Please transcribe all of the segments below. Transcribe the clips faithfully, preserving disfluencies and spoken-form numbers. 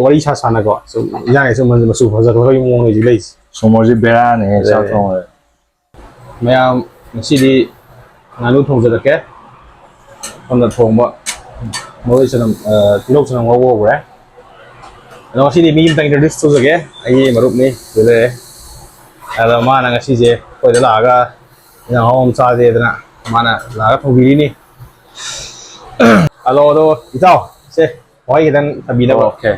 ꯋꯥꯔꯤ ꯁꯥ ꯁꯥꯅꯀꯣ, ꯁꯨꯝ ꯏꯟꯖꯥꯡꯁꯦ ꯁꯨꯝ ꯃꯆꯨ ꯐꯖꯈꯠꯂꯛꯄꯒꯤ ꯃꯑꯣꯡꯗ ꯍꯧꯖꯤꯛ ꯂꯩꯔꯤꯁꯦ꯫ ꯁꯣꯃꯣꯔꯁꯤ ꯕꯦꯔꯥꯅꯦ, ꯆꯥꯛ ꯑꯗꯨꯅꯦ꯫ ꯊꯣꯡꯕꯗ꯫ ꯃꯌꯥꯝ, ꯉꯁꯤꯗꯤ ꯉꯥꯅꯨ ꯊꯣꯡꯖꯔꯛꯀꯦ꯫ ꯁꯣꯝꯗ ꯊꯣꯡꯕ ꯃꯔꯣꯏ ꯆꯅꯝ, ꯑ, ꯇꯤꯜꯍꯧ ꯆꯅꯝ ꯉꯧꯕ ꯍꯧꯈ꯭ꯔꯦ꯫ ꯑꯗꯣ ꯉꯁꯤꯗꯤ ꯃꯤ ꯑꯃꯇꯪ introduce ꯇꯧꯖꯒꯦ꯫ ꯑꯩꯒꯤ ꯃꯔꯨꯞꯅꯤ, ꯁꯤꯗ ꯂꯩꯔꯦ꯫ ꯑꯗꯣ ꯃꯥꯅ ꯉꯁꯤꯁꯦ ꯑꯩꯈꯣꯏꯗ ꯂꯥꯛꯑꯒ ꯏꯟꯖꯥꯡ ꯑꯍꯥꯎꯕ ꯑꯃ ꯆꯥꯁꯦꯗꯅ ꯃꯥꯅ ꯂꯥꯛꯑꯒ ꯊꯣꯡꯕꯤꯔꯤꯅꯤ꯫ ꯍꯜꯂꯣ, ꯑꯗꯣ ꯏꯇꯥꯎ, ꯁꯦ, ꯋꯥꯍꯩ ꯈꯤꯇꯪ ꯊꯝꯕꯤꯅꯕ꯫ Okay.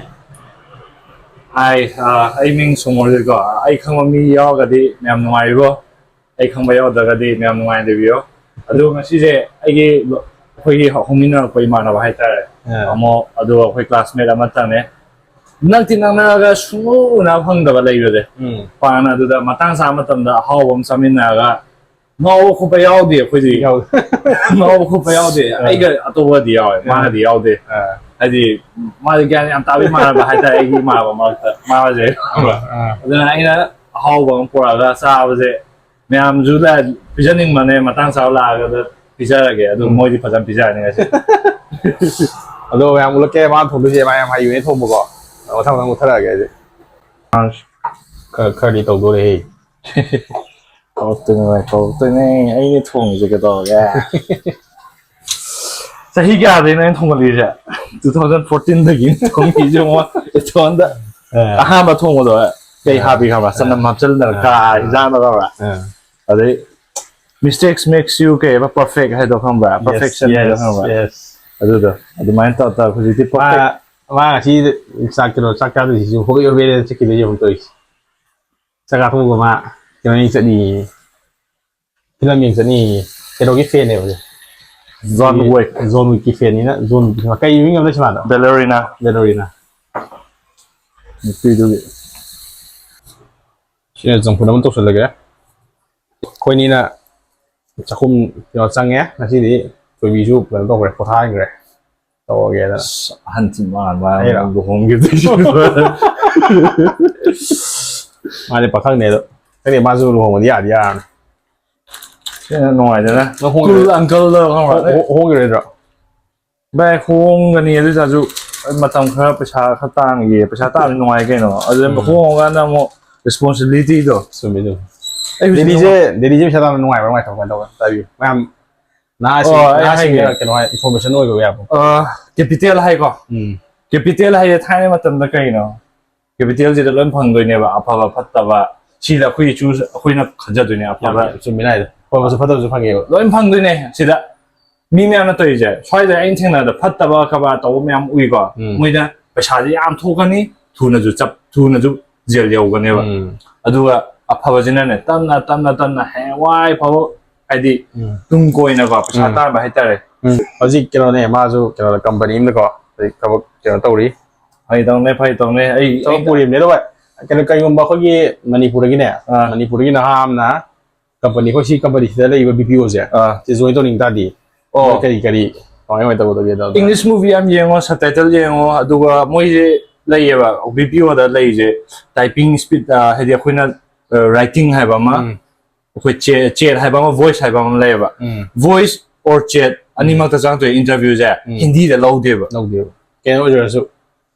Hi, ꯑ, ꯑꯩ ꯃꯤꯡ ꯁꯣꯃꯣꯔꯖꯤꯠ ꯀꯣ꯫ ꯑꯩ ꯈꯪꯕ ꯃꯤ ꯌꯥꯎꯔꯒꯗꯤ ꯃꯌꯥꯝ ꯅꯨꯡꯉꯥꯏꯔꯤꯕꯣ? ꯑꯩ ꯈꯪꯕ ꯌꯥꯎꯗ꯭ꯔꯒꯗꯤ ꯃꯌꯥꯝ ꯅꯨꯡꯉꯥꯏꯅ ꯂꯩꯕꯤꯌꯣ꯫ ꯑꯗꯨ ꯉꯁꯤꯁꯦ ꯑꯩꯒꯤ ꯂꯣ-, ꯑꯩꯈꯣꯏꯒꯤ ꯍꯧꯃꯤꯟꯅꯔꯛꯄ ꯏꯃꯥꯟꯅꯕ ꯍꯥꯏꯇꯥꯔꯦ꯫ ꯑꯥ꯫ ꯑꯃꯨꯛ, ꯑꯗꯨꯒ ꯑꯩꯈꯣꯏ classmate ꯑꯃꯇꯪꯅꯦ꯫ ꯅꯛꯇꯤ ꯅꯛꯅꯔꯒ ꯁꯨꯡꯎ ꯎꯅ ꯐꯪꯗꯕ ꯂꯩꯕꯁꯦ꯫ ꯎꯝ꯫ ꯄꯥꯛꯅ ꯑꯗꯨꯗ ꯃꯇꯥꯡ ꯆꯥꯕ ꯃꯇꯝꯗ ꯑꯍꯥꯎꯕ ꯑꯃ ꯆꯥꯃꯤꯟꯅꯔꯒ ꯉꯥꯎꯕ ꯈꯣꯠꯄ ꯌꯥꯎꯗꯦ ꯑꯩꯈꯣꯏꯗꯤ꯫ ꯌꯥꯎꯗꯦ꯫ ꯉꯥꯎꯕ ꯈꯣꯠꯄ ꯌꯥꯎꯗꯦ꯫ ꯑꯥ꯫ ꯑꯩꯒ ꯑꯇꯣꯞꯄꯗꯤ ꯌꯥꯎꯋꯦ, ꯑꯥ꯫ ꯃꯥꯅꯗꯤ ꯌꯥꯎꯗꯦ꯫ ꯑꯥ꯫ ꯍꯥꯏꯗꯤ ꯃꯥꯗꯤ ꯒ꯭ꯌꯥꯟ ꯌꯥꯝ ꯇꯥꯕ ꯏꯃꯥꯟꯅꯕ ꯍꯥꯏꯇꯥꯔꯦ, ꯑꯩꯒꯤ ꯏꯃꯥꯟꯅꯕ ꯃꯔꯛꯇ ꯃꯥꯁꯦ, ꯈꯪꯕ꯭ꯔꯥ? ꯑꯥ꯫ ꯑꯗꯨꯅ ꯑꯩꯅ ꯑꯍꯥꯎꯕ ꯑꯃ ꯄꯨꯔꯛꯑꯒ ꯆꯥꯕꯁꯦ ꯃꯌꯥꯝꯁꯨ ꯂ-, ꯄꯤꯖꯅꯤꯡꯕꯅꯦ, ꯃꯇꯥꯡ ꯆꯥꯕ ꯂꯥꯛꯑꯒ ꯄꯤꯖꯔꯒꯦ꯫ ꯑꯗꯨ ꯎꯝ꯫ ꯃꯣꯏꯗꯤ ꯐꯖꯅ ꯄꯤꯖꯔꯅꯤ ꯉꯁꯤ꯫ ꯑꯗꯣ ꯃꯌꯥꯝ ꯎꯠꯂꯛꯀꯦ, ꯃꯥꯅ ꯊꯣꯡꯗꯣꯏꯁꯦ, ꯃꯥ ꯌꯥꯝ ꯍꯩꯕꯅꯦ ꯊꯣꯡꯕꯀꯣ꯫ ꯃꯊꯪ ꯃꯊꯪ ꯃꯨꯠꯊꯔꯛꯑꯒꯦ ꯑꯩꯗꯤ꯫ ꯈꯔ, ꯈꯔꯗꯤ ꯇꯧꯗꯣꯔꯦꯍꯦ꯫ ꯀꯧꯔꯛꯇꯣꯏꯅꯦ ꯚꯥꯏ, ꯀꯧꯔꯛꯇꯣꯏꯅꯦ꯫ ꯑꯩꯅ ꯊꯣꯡꯉꯤꯁꯦ ꯀꯩꯗꯧꯔꯒꯦ? ꯆꯍꯤ ꯀꯌꯥꯗꯩꯅꯣ ꯑꯩꯅ ꯊꯣꯡꯒꯠꯂꯛꯏꯁꯦ? Two thousand fourteen ꯗꯒꯤ ꯊꯣꯡꯉꯤꯁꯦ, ꯌꯦꯡꯉꯣ, ꯏꯇꯣꯟꯗ꯫ ꯑꯥ꯫ ꯑꯍꯥꯟꯕ ꯊꯣꯡꯕꯗꯣ ꯀꯩ ꯑꯥ꯫ ꯍꯥꯞꯄꯤ ꯈꯪꯕ꯭ꯔꯥ? ꯆꯅꯝ ꯑꯥ꯫ ꯍꯥꯞꯆꯤꯜꯂꯒ ꯑꯥ꯫ ꯀꯥ ꯏꯟꯖꯥꯡꯗꯣ ꯈꯪꯕ꯭ꯔꯥ? ꯑꯥ꯫ ꯑꯗꯩ "Mistakes makes you" ꯀꯩꯕ, "Perfect" ꯍꯥꯏꯗꯣ ꯈꯪꯕ꯭ꯔꯥ? Yes, Perfection ꯍꯥꯏꯗꯣ yes, ꯈꯪꯕ꯭ꯔꯥ? Yes꯫ ꯑꯗꯨꯗꯣ ꯑꯗꯨꯃꯥꯏꯅ ꯇꯧ ꯇꯧ ꯍꯧꯖꯤꯛꯇꯤ ꯃꯥ, perfect꯫ ꯃꯥ ꯉꯁꯤ ꯆꯥꯛ, ꯀꯩꯅꯣ, ꯆꯥꯛ ꯆꯥꯗꯣꯏꯁꯤꯁꯨ ꯍꯣꯕꯦ ꯍꯣꯕꯦ ꯆꯠꯈꯤꯗꯣꯏꯁꯦ ꯑꯃꯨꯛ ꯇꯧꯔꯤꯁꯦ꯫ ꯆꯥꯛ ꯆꯥꯊꯣꯛꯑꯒ ꯃꯥ ꯀꯩꯅꯣ ꯌꯦꯡ ꯆꯠꯅꯤꯌꯦ꯫ ꯐꯤꯂꯝ ꯌꯦꯡ ꯆꯠꯅꯤꯌꯦ꯫ ꯀꯩꯅꯣꯒꯤ fan ꯅꯦꯕ ꯍꯧꯖꯤꯛ꯫ John Wick꯫ John Wick ꯀꯤ fan ꯅꯤꯅ John Wick ꯀꯤ꯫ ꯀꯩ ꯃꯃꯤꯡ ꯑꯃ ꯂꯩ ꯁꯤꯃꯥꯗꯣ? Ballerina꯫ Ballerina꯫ ꯅꯨꯄꯤꯗꯨꯒꯤ꯫ ꯁꯤꯅ ꯆꯝꯐꯨꯠ ꯑꯃ ꯇꯧꯁꯜꯂꯒꯦ꯫ ꯑꯩꯈꯣꯏꯅꯤꯅ ꯆꯥꯛꯈꯨꯝ ꯀꯩꯅꯣ ꯆꯪꯉꯦ꯫ ꯉꯁꯤꯗꯤ ꯊꯣꯏꯕꯤꯁꯨ ꯀꯩꯅꯣ ꯇꯧꯈ꯭ꯔꯦ, ꯄꯣꯊꯥꯍꯟꯈ꯭ꯔꯦ꯫ ꯇꯧꯔꯒꯦꯗ꯫ ꯑꯁ, ꯑꯍꯟ ꯊꯤ ꯃꯥꯟꯕ ꯑꯃ ꯑꯩꯔꯣ? ꯂꯨꯍꯣꯡꯈꯤꯕꯗꯒꯤ꯫ ꯃꯥꯗꯤ ꯄꯥꯈꯪꯅꯦ ꯑꯗꯣ꯫ ꯈꯪꯗꯦ, ꯃꯥꯁꯨ ꯂꯨꯍꯣꯡꯕꯗꯤ ꯌꯥꯗꯤ ꯌꯥꯔꯕꯅꯤ꯫ ꯁꯤꯅ ꯅꯨꯡꯉꯥꯏꯗꯅ꯫ ꯅꯪ ꯍꯣꯡꯈꯤꯔꯣꯏ-, cool uncle ꯗꯣ ꯈꯪꯕ꯭ꯔꯥ? ꯍꯣ-, ꯍꯣ-, ꯍꯣꯡꯈꯤꯔꯣꯏꯗ꯭ꯔꯣ? ꯚꯥꯏ, ꯍꯣꯡꯒꯅꯤ, ꯑꯗꯨ ꯑꯣꯏꯇꯥꯔꯁꯨ ꯃꯇꯝ ꯈꯔ ꯄꯩꯁꯥ ꯈꯔ ꯇꯥꯡꯉꯤꯌꯦ꯫ ꯄꯩꯁꯥ ꯇꯥꯡꯕꯗꯤ ꯅꯨꯡꯉꯥꯏ ꯀꯩꯅꯣ꯫ ꯑꯗꯨ ꯎꯝ꯫ ꯍꯣꯡꯉꯀꯥꯟꯗ ꯑꯃꯨꯛ responsibility ꯗꯣ꯫ ꯆꯨꯝꯃꯤ, ꯆꯨꯝꯃꯤ꯫ ꯑꯩ ꯍꯧꯖꯤꯛ ꯗꯦꯜꯂꯤꯁꯦ, ꯗꯦꯜꯂꯤꯁꯦ ꯄꯩꯁꯥ ꯇꯥꯟꯕ ꯅꯨꯡꯉꯥꯏꯕ꯭ꯔꯥ, ꯅꯨꯡꯉꯥꯏꯇꯕ꯭ꯔꯥ, ꯀꯃꯥꯏꯅ ꯇꯧꯕ? ꯇꯥꯕꯤꯌꯨ꯫ ꯃꯌꯥꯝ ꯅꯍꯥꯁꯤꯡ, ꯑꯣ, ꯑꯩ ꯅꯍꯥꯁꯤꯡꯒꯤ ꯍꯥꯏꯒꯦ꯫ ꯀꯩꯅꯣ ꯍꯥꯏ, information ꯑꯣꯏꯕ ꯌꯥꯕ꯫ ꯑ, capital ꯍꯥꯏꯀꯣ꯫ ꯎꯝ꯫ Capital ꯍꯥꯏꯁꯦ ꯊꯥꯏꯅ ꯃꯇꯝꯗ ꯀꯩꯅꯣ? Capital ꯁꯤꯗ ꯂꯣꯏ ꯐꯪꯗꯣꯏꯅꯦꯕ, ꯑꯐꯕ ꯐꯠꯇꯕ꯫ ꯁꯤꯗ ꯑꯩꯈꯣꯏ ꯆꯨ-, ꯑꯩꯈꯣꯏꯅ ꯈꯟꯖꯗꯣꯏꯅꯦ, ꯑꯐꯕ꯫ ꯌꯥꯝ ꯆꯨꯝꯃꯤ ꯅꯥꯏꯗ꯫ ꯑꯐꯕꯁꯨ ꯐꯠꯇꯕꯁꯨ ꯐꯪꯉꯦꯕ꯫ ꯂꯣꯏ ꯐꯪꯗꯣꯏꯅꯦ ꯁꯤꯗ꯫ ꯃꯤ ꯃꯌꯥꯝꯅ ꯇꯧꯔꯤꯁꯦ, ꯁ꯭ꯋꯥꯏꯗ ꯑꯩꯅ ꯊꯦꯡꯅꯕꯗ ꯐꯠꯇꯕ ꯀꯔꯕꯥꯔ ꯇꯧꯕ ꯃꯌꯥꯝ ꯎꯏꯀꯣ꯫ ꯎꯝ꯫ ꯃꯣꯏꯗ ꯄꯩꯁꯥꯁꯦ ꯌꯥꯝ ꯊꯣꯛꯀꯅꯤ, ꯊꯨꯅꯁꯨ ꯆꯞ-, ꯊꯨꯅꯁꯨ ꯖꯦꯜ ꯌꯧꯒꯅꯦꯕ꯫ ꯎꯝ꯫ ꯑꯗꯨꯒ ꯑꯐꯕꯁꯤꯅꯅꯦ, ꯇꯞꯅ, ꯇꯞꯅ, ꯇꯞꯅ ꯍꯌꯦꯡꯋꯥꯏ ꯐꯥꯎꯕ, ꯍꯥꯏꯗꯤ, ꯎꯝ꯫ ꯇꯨꯡ ꯀꯣꯏꯅꯀꯣ ꯄꯩꯁꯥ ꯎꯝ꯫ ꯇꯥꯟꯕ ꯍꯥꯏꯇꯥꯔꯦ꯫ ꯎꯝ꯫ ꯍꯧꯖꯤꯛ ꯀꯩꯅꯣꯅꯦ, ꯃꯥꯁꯨ ꯀꯩꯅꯣꯗ, company ꯑꯃꯗꯀꯣ ꯍꯧꯖꯤꯛ ꯊꯕꯛ ꯀꯩꯅꯣ ꯇꯧꯔꯤ꯫ ꯐꯩ ꯇꯧꯅꯦ, ꯐꯩ ꯇꯧꯅꯦ꯫ ꯑꯩ, ꯊꯕꯛ ꯑꯩ ꯄꯨꯔꯤꯕꯅꯦ꯫ ꯑꯗꯣ ꯚꯥꯏ, ꯀꯩꯅꯣ, ꯀꯩꯒꯨꯝꯕ ꯑꯩꯈꯣꯏꯒꯤ ꯃꯅꯤꯄꯨꯔꯗꯒꯤꯅꯦ, ꯑꯥ꯫ ꯃꯅꯤꯄꯨꯔꯗꯒꯤ ꯅꯍꯥ ꯑꯃꯅ company, ꯑꯩꯈꯣꯏ ꯁꯤ company ꯁꯤꯗ ꯂꯩꯔꯤꯕ B P O ꯁꯦ, ꯑꯥ꯫ ꯁꯤ join ꯇꯧꯅꯤꯡ ꯇꯥꯔꯗꯤ, ꯑꯣ꯫ ꯃꯣꯏ ꯀꯔꯤ, ꯀꯔꯤ, ꯀꯃꯥꯏ, ꯀꯃꯥꯏ ꯇꯧꯒꯗꯒꯦ ꯑꯗꯣ? English movie ꯌꯥꯝ ꯌꯦꯡꯉꯣ, subtitle ꯌꯦꯡꯉꯣ, ꯑꯗꯨꯒ ꯃꯣꯏꯁꯦ ꯂꯩꯌꯦꯕ, B P O ꯗ ꯂꯩꯔꯤꯁꯦ, typing speed, ꯑ, ꯍꯥꯏꯗꯤ ꯑꯩꯈꯣꯏꯅ, ꯑ, writing ꯍꯥꯏꯕ ꯑꯃ, ꯎꯝ꯫ ꯑꯩꯈꯣꯏ chat, chat ꯍꯥꯏꯕ ꯑꯃ, voice ꯍꯥꯏꯕ ꯑꯃ ꯂꯩꯌꯦꯕ꯫ ꯎꯝ꯫ Voice or chat ꯎꯝ꯫ ꯑꯅꯤꯃꯛꯇ ꯆꯪꯉꯛꯇꯣꯏ interview ꯁꯦ ꯎꯝ꯫ ꯍꯤꯟꯗꯤꯗ ꯂꯧꯗꯦꯕ꯫ ꯂꯧꯗꯦꯕ꯫ ꯀꯩꯅꯣ ꯑꯣꯏꯖꯔꯁꯨ꯫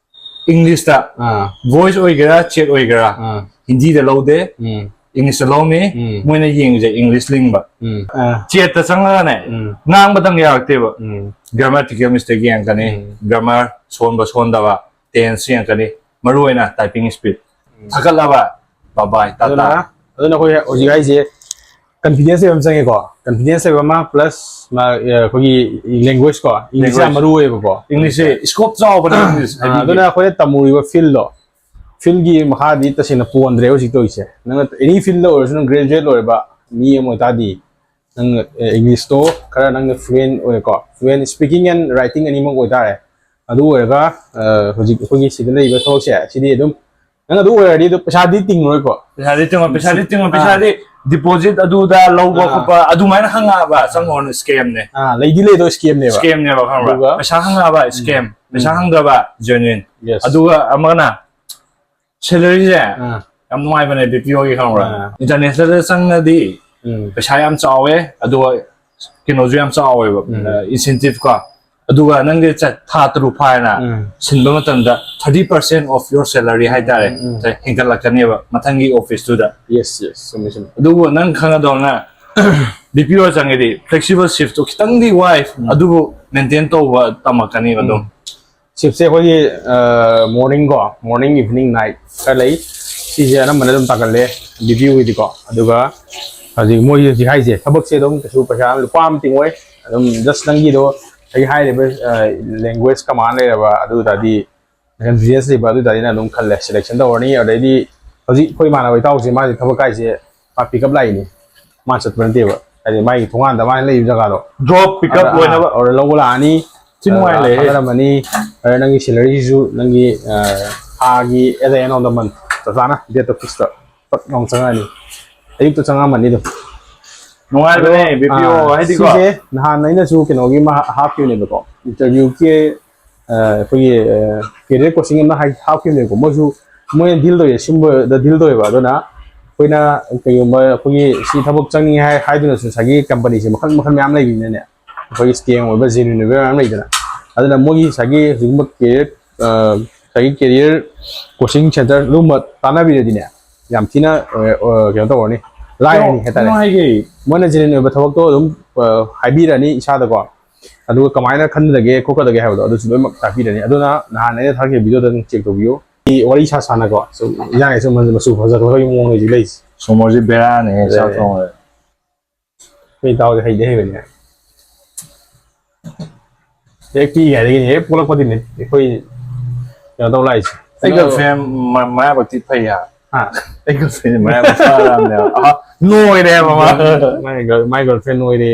English ꯇ꯫ ꯑꯥ꯫ Voice ꯑꯣꯏꯒꯦꯔꯥ, chat ꯑꯣꯏꯒꯦꯔꯥ, ꯑꯥ꯫ ꯍꯤꯟꯗꯤꯗ ꯂꯧꯗꯦ꯫ ꯎꯝ꯫ English ꯇ ꯂꯧꯅꯤ꯫ ꯎꯝ꯫ ꯃꯣꯏꯅ ꯌꯦꯡꯉꯤꯁꯦ English ꯂꯤꯡꯕ꯫ ꯎꯝ꯫ ꯑꯥ꯫ Chat ꯇ ꯆꯪꯉꯒꯅꯦ, ꯎꯝ꯫ ꯉꯥꯡꯕꯗꯪ ꯌꯥꯔꯛꯇꯦꯕ꯫ ꯎꯝ꯫ Grammatical mistake ꯌꯦꯡꯉꯛꯀꯅꯤ꯫ ꯎꯝ꯫ Grammar ꯁꯣꯟꯕ ꯁꯣꯟꯗꯕ, tense ꯌꯦꯡꯉꯛꯀꯅꯤ꯫ ꯃꯔꯨ ꯑꯣꯏꯅ typing speed꯫ ꯎꯝ꯫ ꯊꯥꯒꯠꯂꯕ? Bye bye, Tata. ꯑꯗꯨꯅ, ꯑꯗꯨꯅ ꯑꯩꯈꯣꯏ ꯍꯧꯖꯤꯛ ꯍꯥꯏꯁꯦ, confidence ꯂꯩꯕ ꯑꯃ ꯆꯪꯉꯦꯀꯣ꯫ Confidence ꯂꯩꯕ ꯑꯃ, plus ꯃꯥ, ꯑ, ꯑꯩꯈꯣꯏꯒꯤ language ꯀꯣ, English ꯌꯥꯝ language꯫ ꯃꯔꯨ ꯑꯣꯏꯌꯦꯕꯀꯣ꯫ English ꯁꯦ scope ꯆꯥꯎꯕꯅꯦ, English ꯑ, ꯍꯥꯏꯗꯤ꯫ ꯑꯗꯨꯅ ꯑꯩꯈꯣꯏꯅ ꯇꯝꯃꯨꯔꯤꯕ field ꯗꯣ, field ꯒꯤ ꯃꯈꯥꯗꯤ ꯇꯁꯦꯡꯅ ꯄꯣꯟꯗ꯭ꯔꯦ ꯍꯧꯖꯤꯛ ꯇꯧꯔꯤꯁꯦ꯫ ꯅꯪꯅ any field ꯗ ꯑꯣꯏꯔꯁꯨ, ꯅꯪ graduate ꯂꯣꯏꯔꯕ ꯃꯤ ꯑꯃ ꯑꯣꯏꯇꯥꯔꯗꯤ, ꯅꯪ, ꯑ, English ꯇꯣ ꯈꯔ ꯅꯪꯅ fluent ꯑꯣꯏꯔꯦꯀꯣ, fluent speaking and writing ꯑꯅꯤꯃꯛ ꯑꯣꯏꯇꯥꯔꯦ꯫ ꯑꯗꯨ ꯑꯣꯏꯔꯒ, ꯑ, ꯍꯧꯖꯤꯛ ꯑꯩꯈꯣꯏꯒꯤ ꯁꯤꯗ ꯂꯩꯔꯤꯕ ꯊꯕꯛꯁꯦ, ꯁꯤꯗꯤ ꯑꯗꯨꯝ ꯅꯪ ꯑꯗꯨ ꯑꯣꯏꯔꯗꯤ ꯑꯗꯨ ꯄꯩꯁꯥꯗꯤ ꯇꯤꯡꯉꯔꯣꯏꯀꯣ꯫ ꯄꯩꯁꯥꯗꯤ ꯇꯤꯡꯉꯣꯏ, ꯄꯩꯁꯥꯗꯤ ꯇꯤꯡꯉꯣꯏ, ꯑꯥ꯫ ꯄꯩꯁꯥꯗꯤ deposit ꯑꯗꯨꯗ ꯂꯧꯕ ꯑꯥ꯫ ꯈꯣꯠꯄ ꯑꯗꯨꯃꯥꯏꯅ ꯍꯪꯉꯛꯑꯕ, ꯆꯪꯉꯨꯔꯅꯨ, scam ꯅꯦ꯫ ꯑꯥ, ꯂꯩꯗꯤ ꯂꯩꯗꯣ scam ꯅꯦꯕ꯫ Scam ꯅꯦꯕ, ꯈꯪꯕ꯭ꯔꯥ? ꯑꯗꯨꯒ ꯄꯩꯁꯥ ꯍꯪꯉꯛꯑꯕ, ꯎꯝ꯫ Scam꯫ ꯄꯩꯁꯥ ꯎꯝ꯫ ꯍꯪꯗꯕ, genuine꯫ Yes꯫ ꯑꯗꯨꯒ ꯑꯃꯅ, salary ꯁꯦ ꯑꯥ꯫ ꯌꯥꯝ ꯅꯨꯡꯉꯥꯏꯕꯅꯦ B P O ꯒꯤ, ꯈꯪꯕ꯭ꯔꯥ? ꯑꯥ꯫ International ꯗ ꯆꯪꯉꯗꯤ ꯎꯝ꯫ ꯄꯩꯁꯥ ꯌꯥꯝ ꯆꯥꯎꯋꯦ, ꯑꯗꯨꯒ ꯀꯩꯅꯣꯁꯨ ꯌꯥꯝ ꯆꯥꯎꯋꯦꯕ, ꯎꯝ꯫ ꯑ, incentive ꯀꯣ꯫ ꯑꯗꯨꯒ ꯅꯪꯒꯤ ꯆ- ꯊꯥ ꯇꯔꯨꯛ ꯐꯥꯔꯦꯅ ꯎꯝ. ꯁꯤꯟꯕ ꯃꯇꯝꯗ thirty percent of your salary ꯍꯥꯏꯇꯥꯔꯦ, ꯎꯝ, ꯎꯝ. ꯍꯦꯟꯒꯠꯂꯛꯀꯅꯦꯕ ꯃꯊꯪꯒꯤ ꯑꯣꯐꯤꯁꯇꯨꯗ. Yes, yes, ꯆꯨꯝꯃꯦ, ꯆꯨꯝꯃꯦ. ꯑꯗꯨꯕꯨ ꯅꯪ ꯈꯪꯒꯗꯧꯅ, ꯕꯤ ꯄꯤ ꯑꯣ ꯆꯪꯉꯗꯤ flexible shiftꯇꯣ ꯈꯤꯇꯪꯗꯤ ꯋꯥꯏ, ꯑꯗꯨꯕꯨ ꯃꯦꯟꯇꯦꯟ ꯇꯧꯕ ꯇꯝꯃꯛꯀꯅꯦꯕ ꯑꯗꯨꯝ. Shiftꯁꯦ ꯑꯩꯈꯣꯏꯒꯤ morning ꯀꯣ, morning, evening, night ꯈꯔ ꯂꯩ. ꯁꯤꯁꯦ ꯑꯅꯝꯕꯅ ꯑꯗꯨꯝ ꯇꯥꯒꯜꯂꯦ ꯕꯤ ꯄꯤ ꯑꯣꯒꯤꯗꯤꯀꯣ. ꯑꯗꯨꯒ ꯍꯧꯖꯤꯛ ꯃꯣꯏ ꯍꯧꯖꯤꯛ ꯍꯥꯏꯁꯦ, ꯊꯕꯛꯁꯦ ꯑꯗꯨꯝ ꯀꯩꯁꯨ ꯄꯩꯁꯥ ꯂꯨꯄꯥ ꯑꯃ ꯇꯤꯡꯉꯣꯏ. ꯑꯗꯨꯝ just ꯅꯪꯒꯤꯗꯣ ꯑꯩ ꯍꯥꯏꯔꯤꯕ language command ꯂꯩꯔꯕ ꯑꯗꯨ ꯇꯥꯔꯗꯤ, ꯀꯟꯐꯤꯗꯦꯟꯁ ꯂꯩꯕ ꯑꯗꯨ ꯇꯥꯔꯗꯤ ꯅꯪ ꯑꯗꯨꯝ ꯈꯜꯂꯦ, ꯁꯦꯂꯦꯛꯁꯟ ꯇꯧꯔꯅꯤ. ꯑꯗꯩꯗꯤ ꯍꯧꯖꯤꯛ ꯑꯩꯈꯣꯏ ꯏꯃꯥꯟꯅꯕ ꯏꯇꯥꯎꯁꯦ, ꯃꯥꯁꯦ ꯊꯕꯛ ꯍꯥꯏꯁꯦ, ꯃꯥ ꯄꯤꯛꯑꯞ ꯂꯥꯛꯏꯅꯤ, ꯃꯥ ꯆꯠꯄ ꯅꯠꯇꯦꯕ. ꯍꯥꯏꯗꯤ ꯃꯥꯒꯤ ꯊꯣꯡꯒꯥꯟꯗ ꯃꯥꯅ ꯂꯩꯔꯤꯕ ꯖꯒꯥꯗꯣ, ꯗ꯭ꯔꯣꯞ ꯄꯤꯛꯑꯞ ꯂꯣꯏꯅꯕ. ꯑꯣꯔ ꯂꯧꯕ ꯂꯥꯛꯑꯅꯤ. ꯊꯤ ꯅꯨꯡꯉꯥꯏ ꯂꯩꯔꯦ. ꯊꯥꯗꯔꯝꯃꯅꯤ. ꯑꯗ ꯅꯪꯒꯤ ꯁꯦꯂꯔꯤꯁꯤꯁꯨ ꯅꯪꯒꯤ at the end of the month ꯆꯞ ꯆꯥꯅ ꯗꯦꯠ ꯑꯣꯐ ꯐꯤꯛꯁꯇ ꯄꯠ ꯂꯥꯎꯅ ꯆꯪꯉꯛꯑꯅꯤ. ꯑꯌꯨꯛꯇ ꯆꯪꯉꯛꯑꯝꯃꯅꯤ ꯑꯗꯨꯝ. ꯅꯨꯡꯉꯥꯏꯕꯅꯦ ꯕꯤ ꯄꯤ ꯑꯣ ꯑꯥ, ꯍꯥꯏꯗꯤꯀꯣ. ꯁꯤꯁꯦ ꯅꯍꯥꯟ ꯑꯩꯅꯁꯨ ꯀꯩꯅꯣꯒꯤ ꯑꯃ ꯍꯥꯞꯈꯤꯕꯅꯦꯕꯀꯣ, ꯏꯟꯇꯔꯚꯤꯌꯨꯒꯤ ꯑꯩꯈꯣꯏꯒꯤ ꯀꯦꯔꯤꯌꯔ ꯀꯣꯆꯤꯡ ꯑꯃ ꯍꯥꯏ ꯍꯥꯞꯈꯤꯕꯅꯦꯕꯀꯣ. ꯃꯣꯏꯁꯨ ꯃꯣꯏꯅ ꯗꯤꯜ ꯇꯧꯋꯦ, ꯁꯤꯒꯨꯝꯕꯗ ꯗꯤꯜ ꯇꯧꯋꯦꯕ. ꯑꯗꯨꯅ ꯑꯩꯈꯣꯏꯅ ꯀꯩꯒꯨꯝꯕ ꯑꯩꯈꯣꯏꯒꯤ ꯁꯤ ꯊꯕꯛ ꯆꯪꯉꯤ ꯍꯥꯏ ꯍꯥꯏꯗꯨꯅꯁꯨ ꯉꯁꯥꯏꯒꯤ ꯀꯝꯄꯅꯤꯁꯦ ꯃꯈꯜ ꯃꯈꯜ ꯃꯌꯥꯝ ꯂꯩꯕꯅꯤꯅꯅꯦ, ꯑꯩꯈꯣꯏꯒꯤ ꯁ꯭ꯀꯦꯝ ꯑꯣꯏꯕ, ꯖꯦꯅ꯭ꯌꯨꯟ ꯑꯣꯏꯕ ꯃꯌꯥꯝ ꯂꯩꯗꯅ. ꯑꯗꯨꯅ ꯃꯣꯏꯒꯤ ꯉꯁꯥꯏꯒꯤ ꯍꯧꯖꯤꯛꯀꯨꯝꯕ ꯀꯦꯔꯤꯌꯔ ꯉꯁꯥꯏꯒꯤ ꯀꯦꯔꯤꯌꯔ ꯀꯣꯆꯤꯡ ꯁꯦꯟꯇꯔ ꯑꯗꯨꯒꯨꯝꯕ ꯇꯥꯟꯅꯕꯤꯔꯗꯤꯅꯦ, ꯌꯥꯝ ꯊꯤꯅ ꯀꯩꯅꯣ ꯇꯧꯔꯅꯤ, ꯂꯥꯏꯔꯅꯤ ꯍꯥꯏꯇꯥꯔꯦ. ꯀꯩꯅꯣ ꯍꯥꯏꯒꯦ. ꯃꯣꯏꯅ ꯖꯦꯅ꯭ꯌꯨꯟ ꯑꯣꯏꯕ ꯊꯕꯛꯇꯣ ꯑꯗꯨꯝ ꯍꯥꯏꯕꯤꯔꯅꯤ ꯏꯁꯥꯗꯀꯣ. ꯑꯗꯨꯒ ꯀꯃꯥꯏꯅ ꯈꯟꯒꯗꯒꯦ ꯈꯣꯠꯀꯗꯒꯦ ꯍꯥꯏꯕꯗꯣ ꯑꯗꯨꯁꯨ ꯂꯣꯏꯅꯃꯛ ꯇꯥꯛꯄꯤꯔꯅꯤ. ꯑꯗꯨꯅ ꯅꯍꯥꯟ ꯑꯩꯅ ꯊꯥꯈꯤꯕ ꯚꯤꯗꯤꯑꯣꯗ ꯑꯗꯨꯝ ꯆꯦꯛ ꯇꯧꯕꯤꯌꯨ꯫ ꯁꯤ ꯋꯥꯔꯤ ꯁꯥ ꯁꯥꯅꯀꯣ, ꯁꯨꯝ ꯏꯟꯖꯥꯡꯁꯦ ꯁꯨꯝ ꯃꯆꯨ ꯐꯖꯈ꯭ꯔꯕꯒꯤ ꯃꯑꯣꯡꯗ ꯍꯧꯖꯤꯛ ꯂꯩꯔꯤꯁꯦ꯫ ꯁꯣꯃꯣꯔꯁꯤ ꯕꯦꯔꯥꯅꯦ, ꯆꯥꯛ ꯑꯦ꯫ ꯊꯣꯡꯕꯗ꯫ ꯑꯩꯈꯣꯏ ꯏꯇꯥꯎꯗꯤ ꯍꯩꯗꯤ ꯍꯩꯕꯅꯦ꯫ ꯍꯦꯛ ꯄꯤꯛꯏꯉꯩꯗꯒꯤꯅꯦ, ꯍꯦꯛ ꯄꯣꯛꯂꯛꯄꯗꯒꯤꯅꯦ ꯑꯩꯈꯣꯏ ꯀꯩꯅꯣ ꯇꯧ ꯂꯥꯛꯏꯁꯦ꯫ ꯑꯩ ꯒꯔꯜꯐ꯭ꯔꯦꯟ ꯃ- ꯃꯔꯥꯏꯕꯛꯇꯤ ꯐꯩ ꯍꯥ꯫ ꯍꯥ? ꯑꯩ ꯒꯔꯜꯐ꯭ꯔꯦꯟ ꯃꯔꯥꯏꯕꯛ ꯐꯔꯕꯅꯦꯕ꯫ ꯑ, ꯅꯣꯏꯔꯦꯕ ꯃꯥ꯫ My girl- my girlfriend ꯅꯣꯏꯔꯦ꯫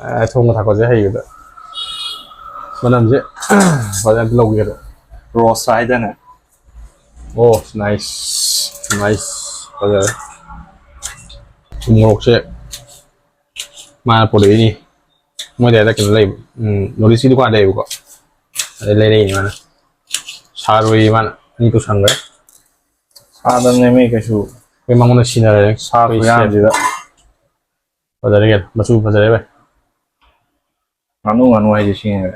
ꯑ, ꯊꯣꯡꯕ ꯊꯥꯛꯄꯁꯦ ꯍꯩꯕꯗ꯫ ꯃꯅꯝꯁꯦ ꯐꯖꯅ ꯂꯧꯒꯦ ꯑꯗꯣ꯫ ꯔꯣꯁ ꯍꯥꯏꯗꯅ꯫ ꯑꯣ, nice, nice, ꯐꯖꯔꯦ꯫ ꯎ ꯃꯣꯔꯣꯛꯁꯦ ꯃꯥꯅ ꯄꯨꯔꯛꯏꯅꯤ꯫ ꯃꯣꯏꯗ ꯀꯩꯅꯣ ꯂꯩꯕ, ꯎꯝ, ꯅꯣꯔꯠ ꯏꯁꯀꯤ ꯗꯨꯀꯥꯟ ꯂꯩꯌꯦꯕꯀꯣ, ꯑꯗꯩ ꯂꯩꯔꯛꯏꯅꯤ ꯃꯥꯅ꯫ ꯁꯥꯔꯣꯏꯌꯦ ꯃꯥꯅ, ꯑꯅꯤ ꯄꯨꯁꯟꯈ꯭ꯔꯦ꯫ ꯁꯥꯗꯕꯅꯦ ꯃꯤ ꯀꯩꯁꯨ꯫ ꯑꯩꯈꯣꯏ ꯃꯉꯣꯟꯗ ꯁꯤꯟꯅꯔꯦ꯫ ꯁꯥ ꯈꯨꯌꯥꯝꯁꯤꯗ꯫ ꯐꯖꯔꯦ ꯀꯩꯅꯣ, ꯃꯆꯨ ꯐꯖꯔꯦ ꯚꯥꯏ꯫ ꯉꯥꯅꯨ, ꯉꯥꯅꯨ ꯍꯥꯏꯁꯦ ꯁꯤꯅꯦ꯫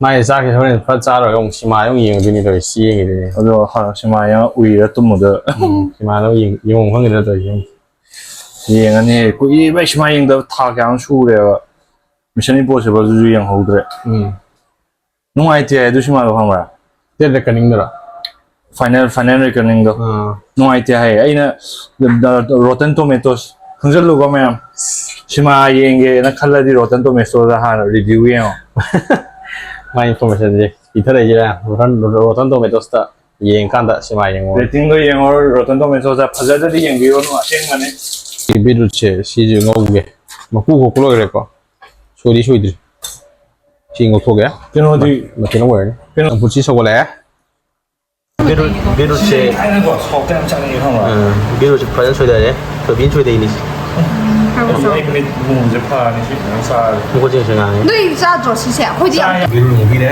ꯃꯥꯒꯤ ꯆꯥꯛꯁꯦ ꯍꯣꯔꯦꯟ ꯐꯠ ꯆꯥꯔꯒ ꯑꯃꯨꯛ ꯁꯤꯃꯥꯗ ꯑꯃꯨꯛ ꯌꯦꯡꯉꯨꯗꯣꯏꯅꯤ ꯇꯧꯔꯤꯁꯦ, ꯆꯦꯡꯒꯤꯗꯨꯅꯤ꯫ ꯑꯗꯣ ꯍ-, ꯁꯤꯃꯥ ꯌꯦꯡꯉ ꯎꯏꯔ ꯇꯨꯝꯃꯨꯗꯣꯏ꯫ ꯎꯝ, ꯁꯤꯃꯥꯗ ꯑꯃꯨꯛ ꯌꯦꯡ-, ꯌꯦꯡꯉꯨ ꯈꯪꯗꯦꯗ ꯇꯧꯔꯤꯁꯦ꯫ ꯌꯦꯡꯉꯅꯤ꯫ ꯀꯨꯏꯔꯦ ꯚꯥꯏ ꯁꯤꯃꯥ ꯌꯦꯡꯗꯕ, ꯊꯥ ꯀꯌꯥꯅꯣꯝ ꯁꯨꯔꯦꯕ꯫ Mission Impossible ꯗꯨꯁꯨ ꯌꯦꯡꯍꯧꯗ꯭ꯔꯦ꯫ ꯎꯝ꯫ ꯅꯨꯡꯉꯥꯏꯇꯦ ꯑꯗꯨ ꯁꯤꯃꯥꯗꯣ, ꯈꯪꯕ꯭ꯔꯥ? Dead Reckoning ꯗꯨꯔꯣ? Final, Final Reckoning ꯗꯣ꯫ ꯑꯥ꯫ ꯅꯨꯡꯉꯥꯏꯇꯦ ꯍꯥꯏꯌꯦ꯫ ꯑꯩꯅ Rotten Tomatoes ꯈꯪꯖꯜꯂꯨꯀꯣ ꯃꯌꯥꯝ꯫ ꯁꯤꯃꯥ ꯌꯦꯡꯒꯦꯅ ꯈꯜꯂꯗꯤ Rotten Tomatoes ꯗ ꯍꯥꯟꯅ review ꯌꯦꯡꯉꯣ꯫ ꯃꯥꯏ information ꯁꯦ ꯄꯤꯊꯔꯛꯏꯁꯤꯔꯥ? Rotten, Rotten Tomatoes ꯇ ꯌꯦꯡꯀꯥꯟꯗ ꯁꯤꯃꯥ ꯌꯦꯡꯉꯣ꯫ Rating ꯗꯣ ꯌꯦꯡꯉꯣ, Rotten Tomatoes ꯇ ꯐꯖꯗ꯭ꯔꯗꯤ ꯌꯦꯡꯕꯤꯔꯨꯅꯨ, ꯑꯁꯦꯡꯕꯅꯦ꯫ ꯁꯤ beetroot ꯁꯦ ꯁꯤꯁꯨ ꯉꯧꯒꯦ꯫ ꯃꯀꯨ ꯈꯣꯛꯄ ꯂꯣꯏꯈ꯭ꯔꯦꯀꯣ꯫ ꯁꯣꯏꯗꯤ ꯁꯣꯏꯗ꯭ꯔꯤ꯫ ꯁꯤ ꯉꯧꯊꯣꯛꯑꯒꯦ꯫ ꯀꯩꯅꯣꯗꯤ ꯃ-, ꯃꯊꯦꯜ ꯑꯃ ꯑꯣꯏꯔꯅꯤ꯫ ꯀꯩꯅꯣ ꯆꯝꯐꯨꯠꯁꯤ ꯁꯧꯒꯠꯂꯛꯑꯦ꯫ Beetroot, beetroot ꯁꯦ, ꯑꯩꯅꯀꯣ ꯁꯥꯎꯠꯇ ꯌꯥꯝ ꯆꯥꯅꯤꯡꯉꯦ, ꯈꯪꯕ꯭ꯔꯥ? ꯑ, beetroot ꯁꯦ ꯐꯖꯅ ꯁꯣꯏꯗꯔꯦ꯫ ꯊꯣꯏꯕꯤꯅ ꯁꯣꯏꯗꯩꯅꯤ꯫ ꯍꯥꯏꯕ ꯁꯥꯎ꯫ ꯑꯩ ꯃꯤꯠ ꯃꯨꯁꯦ ꯐꯔꯅꯤ ꯁꯤ ꯐꯖꯅ ꯆꯥꯔꯗꯤ꯫ ꯃꯈꯣꯏ ꯆꯦꯡꯁꯦ ꯉꯥꯡꯉꯦ꯫ ꯅꯣꯏ ꯆꯥꯗ꯭ꯔꯣ ꯁꯤꯁꯦ? ꯑꯩꯈꯣꯏꯗꯤ ꯌꯥꯝ ꯆꯥꯏ꯫ Beetroot ꯉꯧꯕꯤꯔꯦ꯫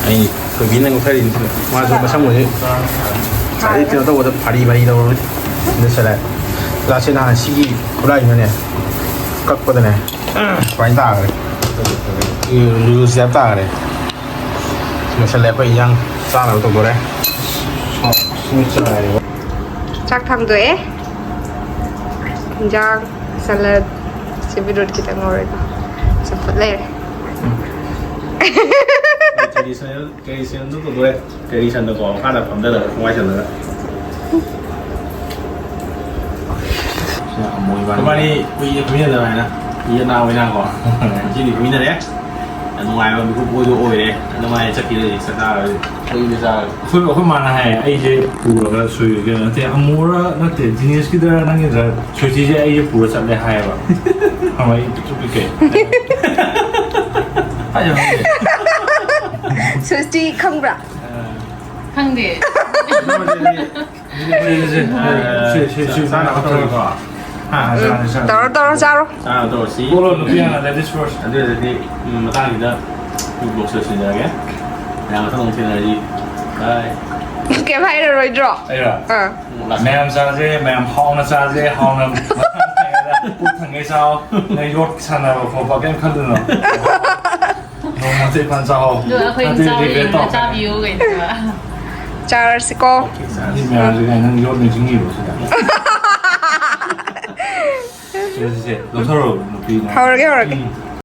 ꯑꯩ ꯊꯣꯏꯕꯤꯅ ꯉꯧꯊꯔꯤꯅꯤ꯫ ꯃꯥꯁꯨ ꯃꯁꯝ ꯑꯣꯏꯁꯦ ꯉꯁꯥꯏꯗꯩ ꯀꯩꯅꯣ ꯇꯧꯕꯗ ꯐꯥꯔꯤ ꯐꯥꯔꯤ ꯇꯧꯔꯕꯅꯤ꯫ ꯑꯗꯨ ꯁꯦꯂꯦ꯫ ꯂꯥꯁꯁꯦ ꯅꯍꯥꯟ ꯁꯤꯒꯤ ꯈꯨꯠꯂꯥꯏꯁꯤꯅꯅꯦ ꯀꯛꯄꯗꯅꯦ ꯁꯨꯃꯥꯏꯅ ꯇꯥꯈ꯭ꯔꯦ꯫ ꯂꯨꯖ ꯇꯥꯈ꯭ꯔꯦ꯫ ꯂꯣꯏꯁꯜꯂꯦ ꯑꯩꯈꯣꯏ ꯏꯟꯖꯥꯡ ꯆꯥꯅꯕ ꯇꯧꯗꯣꯔꯦ꯫ ꯆꯥꯛ ꯊꯥꯡꯗꯣꯛꯑꯦ꯫ ꯏꯟꯖꯥꯡ, salad, ꯁꯤ beetroot ꯈꯤꯇꯪ ꯉꯧꯔꯦꯀꯣ꯫ ꯆꯝꯐꯨꯠ ꯂꯩꯔꯦ꯫ Traditional, traditional ꯗꯨ ꯇꯧꯗꯣꯔꯦ꯫ Traditional ꯗꯀꯣ, ꯃꯈꯥꯗ ꯐꯝꯊꯔꯒ, ꯈꯣꯡꯋꯥꯏ ꯆꯜꯂꯒ꯫ ꯁꯤꯅ ꯑꯃꯨꯛ ꯏꯕꯥꯅꯤ꯫ ꯏꯕꯥꯅꯤ ꯀꯨꯏꯅ ꯐꯝꯃꯤꯟꯅꯗꯕ ꯍꯥꯏꯅ, ꯌꯦꯠ ꯅꯥ ꯑꯣꯏꯅ ꯀꯣ꯫ ꯉꯁꯤꯗꯤ ꯐꯝꯃꯤꯟꯅꯔꯦ꯫ ꯌꯥꯝ ꯅꯨꯡꯉꯥꯏꯕ ꯃꯤꯀꯨꯞ ꯑꯣꯏꯗꯣ ꯑꯣꯏꯔꯦ꯫ ꯑꯗꯨꯃꯥꯏꯅ ꯆꯠꯈꯤꯗꯣꯏꯅꯤ ꯆꯥꯛ ꯆꯥꯔꯒꯗꯤ꯫ ꯀꯨꯏꯅ ꯆꯥꯔꯒ꯫ ꯑꯩꯈꯣꯏ, ꯑꯩꯈꯣꯏ ꯃꯥꯅ ꯍꯥꯏꯌꯦ, ꯑꯩꯁꯦ ꯄꯨꯔꯒ ꯁꯣꯏꯔꯒ ꯅꯠꯇꯦ, ꯑꯃꯨꯔ ꯅꯠꯇꯦ, ꯖꯤꯅꯦꯁꯀꯤꯗ ꯅꯪꯒꯤꯗ ꯁꯣꯏꯆꯤꯁꯦ ꯑꯩꯁꯦ ꯄꯨꯔ ꯆꯠꯂꯦ ꯍꯥꯏꯌꯦꯕ꯫ ꯈꯪꯕ꯭ꯔꯥ? ꯑꯩ ꯄꯤꯛꯇ꯭ꯔꯨ ꯄꯤꯛꯈꯩ꯫ ꯍꯥꯏꯌꯣ, ꯍꯥꯏꯌꯣ꯫ ꯁꯣꯏꯆꯤ ꯈꯪꯕ꯭ꯔꯥ? ꯑ꯫ ꯈꯪꯗꯦ꯫ ꯁꯤ, ꯁꯤ, ꯁꯤ, ꯆꯥꯅꯕ ꯇꯧꯔꯒꯦꯀꯣ꯫ ꯑꯥ, ꯆꯥꯔꯣ, ꯆꯥꯔꯣ꯫ ꯇꯧꯔꯣ, ꯇꯧꯔꯣ, ꯆꯥꯔꯣ꯫ ꯆꯥꯅꯕ ꯇꯧꯔꯁꯤ꯫ ꯄꯣꯂꯣ, ꯅꯨꯄꯤ ꯍꯥꯟꯅ, ladies first꯫ ꯑꯗꯨ ꯑꯣꯏꯔꯗꯤ, ꯎꯝ, ꯃꯇꯥꯡꯁꯤꯗ ꯑꯩ vlog ꯁꯦ ꯂꯣꯏꯁꯤꯟꯖꯔꯒꯦ꯫ ꯃꯌꯥꯝ ꯃꯊꯪ ꯑꯃꯨꯛ ꯊꯦꯡꯅꯔꯁꯤ꯫ Bye꯫ ꯀꯩꯝ ꯍꯥꯏꯔꯔꯣꯏꯗ꯭ꯔꯣ? ꯑꯩꯔꯣ? ꯑꯥ꯫ ꯎꯝ, last꯫ ꯃꯌꯥꯝ ꯆꯥꯁꯦ, ꯃꯌꯥꯝ ꯍꯥꯎꯅ ꯆꯥꯁꯦ, ꯍꯥꯎꯅ꯫ ꯄꯨꯛ ꯊꯟꯒꯩ ꯆꯥꯎ꯫ ꯅꯪ ꯌꯣꯠ ꯁꯥꯟꯅꯕ ꯈꯣꯠꯄ ꯀꯩꯝ ꯈꯜꯂꯨꯅꯨ꯫ ꯅꯣꯡꯃ ꯆꯦ ꯐꯟ ꯆꯥꯎ꯫ ꯑꯗꯣ ꯑꯩꯈꯣꯏ ꯅꯠꯇ꯭ꯔꯗꯤ ꯆꯥꯕ regret ꯌꯦꯡꯉꯒ ꯇꯧ꯫ ꯆꯥꯕꯤꯌꯨ ꯀꯩꯅꯣ꯫ ꯆꯥꯔꯁꯤꯀꯣ꯫ ꯆꯥꯁꯤ ꯃꯌꯥꯝꯁꯦ ꯀꯩꯅꯣ ꯅꯪ ꯌꯣꯠ ꯅꯤꯡꯁꯤꯡꯉꯤꯕꯣ ꯁꯤꯗ? ꯁꯦ, ꯁꯦ, ꯁꯦ, ꯂꯧꯊꯔꯣ ꯅꯨꯄꯤ ꯅꯪ꯫ ꯍꯧꯔꯒꯦ, ꯍꯧꯔꯒꯦ꯫ ꯎꯝ,